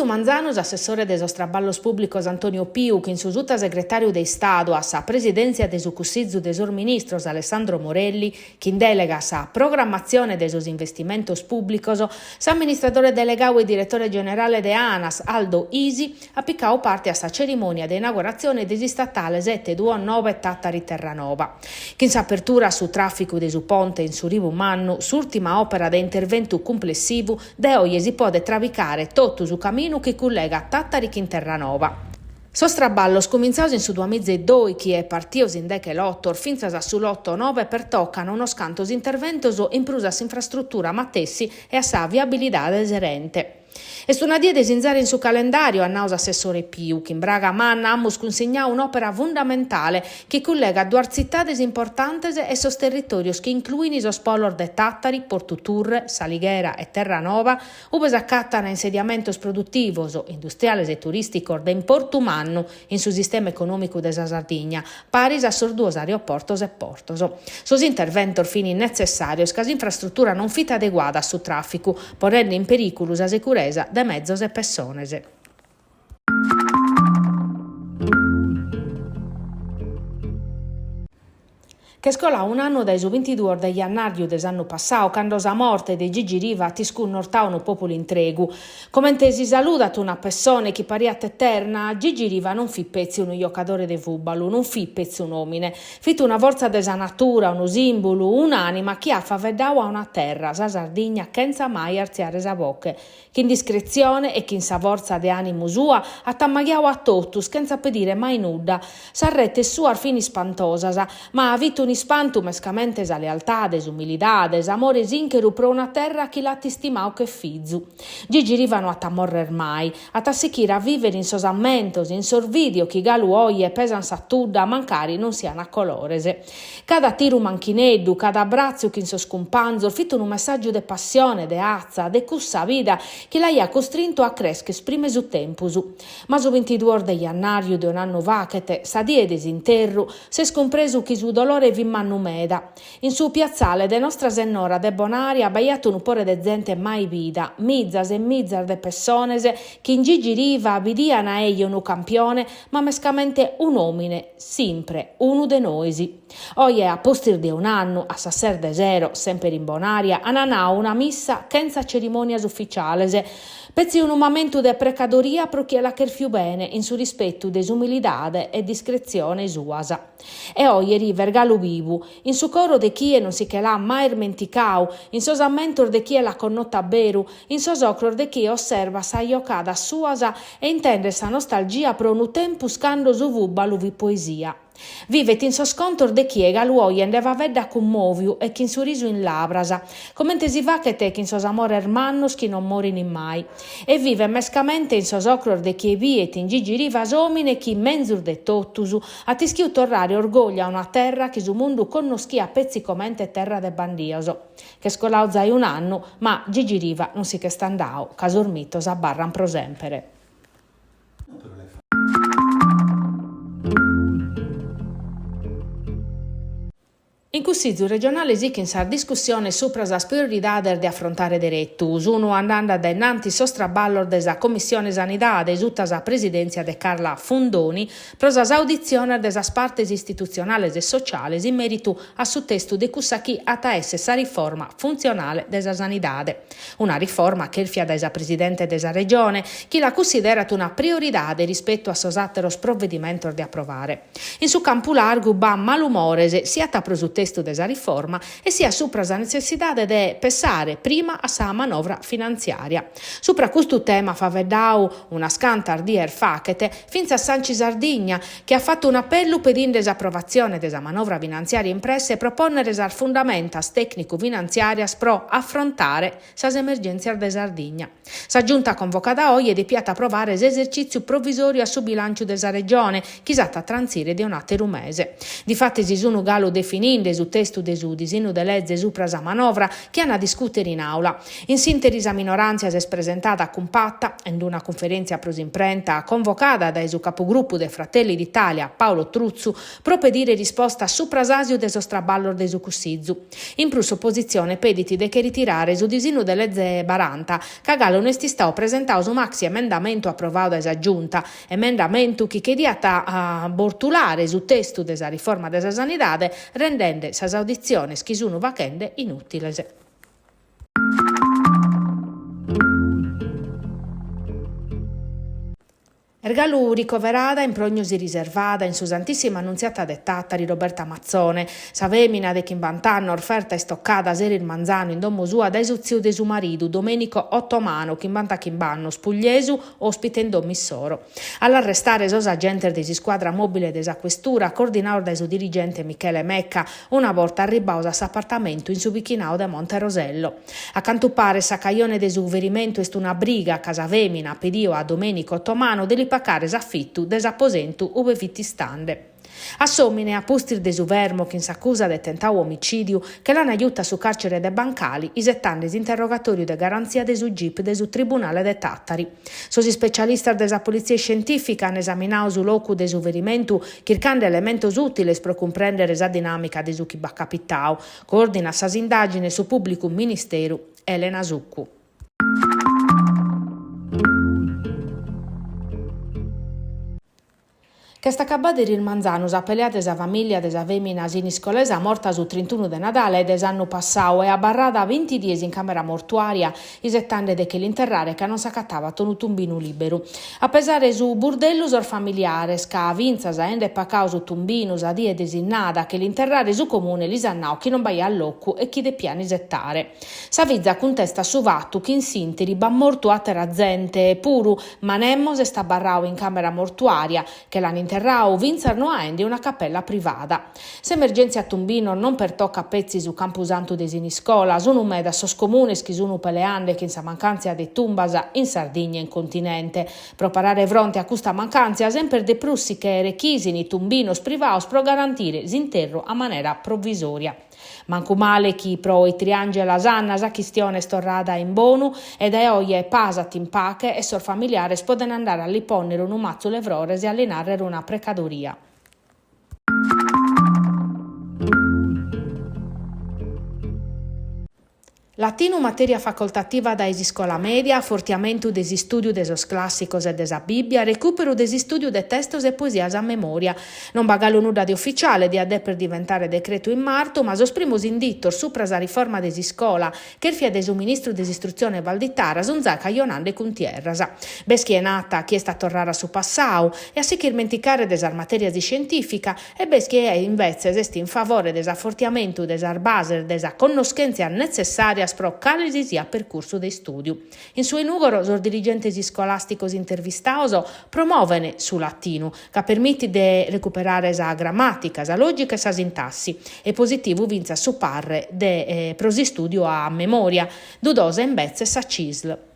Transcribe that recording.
Custu manzanu s'assessore de sos Traballos Pùblicos Antonio Piu chin su sutasegretàriu de Istadu a sa Presidèntzia de su Cussizu de sos Ministros Alessandro Morelli, chin dèlega a sa programmatzione de sos investimentos pùblicos, s'amministradore delegadu e diretore generale de Anas Aldo Isi, at picadu parte a sa cerimònia de inauguratzione de s'istatale sete duos nobe Tàtari-Terranova. Chin s'apertura a su tràficu de su ponte in su Ribu Mannu, s'ùrtima òpera de interventu cumplessivu, Dae oje si podet trabicare totu su caminu chi cullegat Tàtari chin Terranova. Sos traballos cumintzados in su duamiza e doichi e partidos in deche lotos fintzas a su loto nobe pertocan unos cantos interventos in prus a s'infrastrutura matessi e a sa viabilidade serente. Est una die de sinzare in su calendàriu, at nadu s'assessore Piu, chin braga manna amus cunsignadu un'òpera fundamentale chi cullegat duas tzitades importantes e sos territòrios chi incluin sos polos de Tàtari, Portu Turre, S'Alighera e Terranova, ube s'acatan insediamentos produtivos, industriales e turìsticos de importu mannu in su sistema econòmicu de sa Sardigna, paris a sos duos aeroportos e portos. Sos interventos fin netzessàrios ca s'infrastrutura non fit adeguada a su tràficu, ponende in perìculu sa seguresa de mezos e pessones. Ch'est coladu un'annu dae su bintiduos de jannàriu de s'annu passadu, cando sa morte de Gigi Riva at iscunnortadu unu pòpulu intregu. Comente si saludat una pessone chi pariat eterna, Gigi Riva non fit petzi unu jocadore de fùbalu, non fit petzi un'òmine. Fit una fortza de sa natura, unu sìmbulu, un'ànima chi at faeddadu a una terra, sa Sardigna, chentza mai artziare sa boche. Chin discretzione e chin sa fortza de ànimu sua at ammaghiadu a totus chentza pedire mai nudda. Sas retes suas fin ispantosas, ma fit un'ispantu mescamente sa lealtade, s'umilidade, s'amore sìncheru pro una terra chi l'at istimadu che fizu. Gigi Riva no at a morrer mai, at a sichire a vìvere in sos ammentos, in sos video chi galu oje pesan sa tudda mancari non sian a colores. Cada tiru manchineddu, cada abbratzu chin sos cumpanzos fit unu messàgiu de passione, de atza, de cussa vida chi l'aiat custrintu a crescher prima 'e su tempus. Ma su bintiduos de jannàriu de un'annu faghet, sa die de s'interru, s'est cumpresu chi su dolore fit mannu meda. In su piatzale de Nostra Sennora de Bonaria b'aiat unu pore de zente mai bida, mizas e mizas de pessones chi in Gigi Riva bidian eja unu campione, ma mescamente un'òmine, simpre, unu de nois. Oje, a pustis de un'annu, a sas ses de sero, semper in Bonaria, an nau una missa chentza cerimonias uficiales, petzi unu mamentu de precadoria pro chie l'at cherfiu bene, in su rispetu de s'umilidade e discretzione suas. E oje Riva est galu bivu, in su coro de chie non si che l'at mai ismenticau, in sos ammentos de chie l'at connotu a beru, in sos ocros de chie osservat sas jocadas suas e intendet sa nostalgia pro unu tempus cando su fùbalu fit poesia. Vivet in sos contos de chie galu oje nde faeddat cummòviu e chin su risu in labras, comente si faghet chin sos amores mannos chi non morin mai. E vivet mescamente in sos ocros de chie biet in Gigi Riva s'òmine chi, menzus de totus, at ischiu torrare orgògliu a una terra chi su mundu connoschiat petzi comente terra de bandios. Ch'est coladu zai un'annu, ma Gigi Riva non si ch'est andadu, ca sos mitos abarran pro sèmpere. In Cussizu regionale sichin sas discussiones supra sas prioridades de afrontare deretu. Sunu andande a dae innantis sos traballos de sa Commissione Sanidade suta sa presidèntzia de Carla Fundoni pro sas auditziones de sas partes istitutzionales e sociales in mèritu a su testu de cussa chi at a èssere sa riforma funtzionale de sa sanidade. Una riforma chèrfia dae sa Presidente de sa Regione, chi la cussiderat una prioridade rispetu a sos àteros provedimentos de aprovare. In su campu largu b'at malumores siat pro su testu de sa riforma e siat supra sa netzessidade de pessare prima a sa manovra finantziària. Supra custu tema at faeddadu unas cantas dies faghet fintzas s'Anci Sardigna, chi at fatu un'apellu pedinde s'aprovatzione de sa manovra finantziària in presse pro pònnere sas fundamentas tècnicu-finantziàrias pro afrontare sas emergèntzias de Sardigna. Sa Giunta convocada oje depiat aprovare s'esercìtziu provisòriu a su bilànciu de sa Regione, chi s'at a trantzire de un'àteru mese. Difatis si sunt galu defininde su. su testu de su disinnu de leze supra sa manovra chi an a discùtere in àula. In s'ìnteri sa minoràntzia s'est presentada cumpata in una cunferèntzia pro s'imprenta convocada dae su capugrupu de Fratelli d'Italia Paolo Truzzu pro pedire risposta supra s'àsiu de sos traballos de su Cussizu. In prus s'opositzione pedit de che ritirare su disinnu de leze baranta, ca galu no est istadu presentadu su maxi emendamentu aprovadu dae sa Giunta, emendamentu chi cheriat bortulare su testu de sa riforma de sa sanidade rendende sas auditziones chi sun faghende inùtiles. Est galu ricoverada in prognosi riservada in su Santissima Annunziata de Tàtari Roberta Mazzone, sa fèmina de chimbant'annos ferta e istoccada eris manzanu in domo sua dae su tziu de su maridu, Domenico Ottomano, chimbantachimb'annos, pugliesu, òspite in domo issoro. A l'arrestare sos agentes de s'iscuadra mòbile de sa Questura, coordinados dae su dirigente Michele Mecca, una borta arribbados a s'apartamentu in su bichinadu de Monte Rosello. A cantu paret sa cajone de su ferimentu est una briga ca sa fèmina at pediu a Domenico Ottomano de li pacare s'afitu de s'aposentu ube fit istande. A s'òmine, a pustis de su fermo chin s'acusa de tentadu omicìdiu, che l'an jutu a su càrcere de Bancali, isetande s'interrogatòriu de garantzia de su gip de su Tribunale de Tàtari. Sos ispecialistas de sa politzia iscientìfica an esaminadu su locu de su ferimentu chircande elementos ùtiles pro cumprèndere sa dinàmica de su chi b'at capitadu. Coordinat sas indàgines su pùblicu ministeru Elena Succu. Ch'est acabada eris manzanu sa pelea de sa famìllia de sa fèmina siniscolesa morta su trintunu de Nadale de s'annu passadu e abarrada binti dies in càmera mortuària isetande de che l'interrare ca non s'acatabat unu tumbinu lìberu. A pesare su burdellu sos familiares ca fintzas aende pacadu su tumbinu sa die desinnada a che l'interrare su comune lis at nadu chi non b'aiat locu e chi depian isetare. Sa fiza cuntestat su fatu chi in s'ìnteri b'at mortu àtera zente puru Ma nemos est abarradu in càmera mortuària, che l'an interradu fintzas no aende una capella privada. S'emergèntzia tumbinos non pertocat petzi su Campusantu de Siniscola, sunu medas sos comunes chi sunu peleande chin sa mancàntzia de tumbas in Sardigna e in continente. Pro parare fronte a custa mancàntzia semper de prus si che rechisini tumbinos privados pro garantire s'interru a manera provisòria. Mancu male chi pro Itriangela Sanna sa chistione est torrada in bonu e dae oje pasat in pache e sos familiares poden andare a li pònnere unu matzu 'e frores e a li nàrrere una precadoria. Latinu matèria facoltativa dae s'iscola mèdia, afortiamentu de s'istùdiu de sos clàssicos e de sa Bìbbia, recùperu de s'istùdiu de testos e poesias a memòria. Non b'at galu nudda de uficiale, diat dèpere diventare decretu in martu, ma sos primos inditos supra sa riforma de s'iscola, chèrfia dae su ministru de s'istrutzione Valditara, sunt zai cajonande cuntierras. B'est chie nat chi est a torrare a su passau e a si che ismenticare de sas matèrias iscientìfica, E b'est chie imbetzes est in favore de s'afortiamentu de sas bases de sa connoschèntzia netzessàrias pro cale si siat percursu de istùdiu. In su 'e Nùgoro sos dirigentes iscolàsticos intervistados promovent su latinu, ca permitit de recuperare sa grammàtica, sa lògica e sa sintassi. E positivu fintzas su parre de pro s'istùdiu a memòria. Dudosa imbetzes sa Cisl.